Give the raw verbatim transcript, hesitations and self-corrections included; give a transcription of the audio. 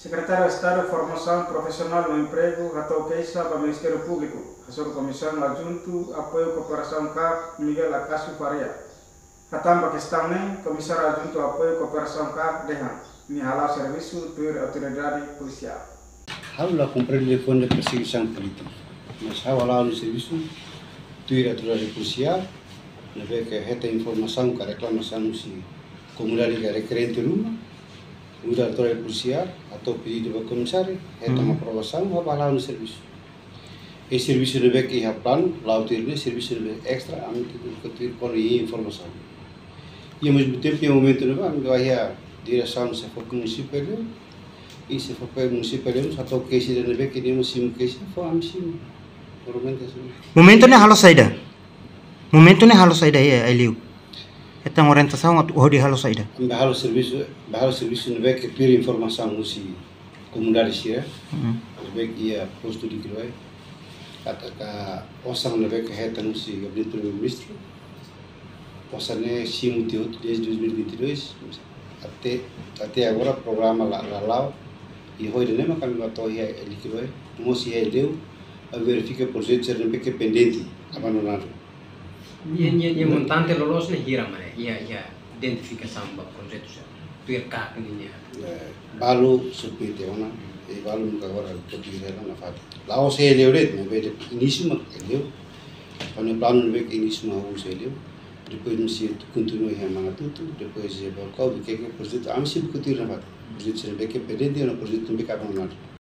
Sekretáriu Estadu Formasaun Profisionál no Empregu hato'o keixa ba Ministériu Públiku hasoru Komisáriu Adjuntu Apoiu Kooperasaun KAK, Miguel Acácio Faria, hatán ba kestaun ne'e, Komisáriu Adjuntu Apoiu Kooperasaun KAK dehan nia hala'o servisu tuir autoridade polisiál. Ha'u la komprende fó persegui saun polítika, mas ha'u hala'o servisu tuir autoridade polisiál, ne'ebé ke hetan informasaun ka reklamasaun husi komunidade ka rekerente ruma, autoridade polisiál hato'o pedidu ba komisáriu, hetan aprovasaun, ha'u hala'o servisu. I servisu ne'ebé ke iha planu, la'o tuir ne'e, servisu ne'ebé estra, ami ke tuir kona-ba informasaun. I ao mesmo tempo, iha momentu ne'ebá, ami ba iha diresaun SEFOPEM munisípiu, i SEFOPEM munisípiu, hato'o keixa ida ne'ebé ke nia mós simu keixa, fó ami simu. Normalmente, assim. Momentu ne'e halo saida? Momentu ne'e halo saida iha Aileu? Hetan orientasaun atu hodi halo saida? Ami ba halo servisu, ba halo servisu ne'ebé ke tuir informasaun husi komunidade sira, ne'ebé ke iha postu Liquidoi, katak osan ne'ebé ke hetan husi Gabinete Primeiru-Ministru, osan ne'e simu tiha hotu desde dois mil e vinte e dois, até, até agora programa la, la la'o, i ohin ne'e mak ami ba to'o iha Liquidoi, mós iha Aileu, ba verifika projetu sira ne'ebé ke pendente, abandonadu. Iha, iha, iha montante loloos ne'e hira mak ne'e, iha, iha identifikasaun ba projetu sira, tuir KAK ninia. Eh, balu suspende ona, i balu nunka agora ke tuir hela nafatin. La'ós iha Aileu de'it, ne'ebé inísiu mak iha Aileu. Kuandu planu ne'ebé ke inísiu mak husi Aileu. Depois mós sei kontinua iha Manatutu, depois iha Baucau, ke ke projetu, ami sei buka tuir nafatin. Projetu sira ne'ebé ke pendente, no projetu ne'ebé ke abandonadu.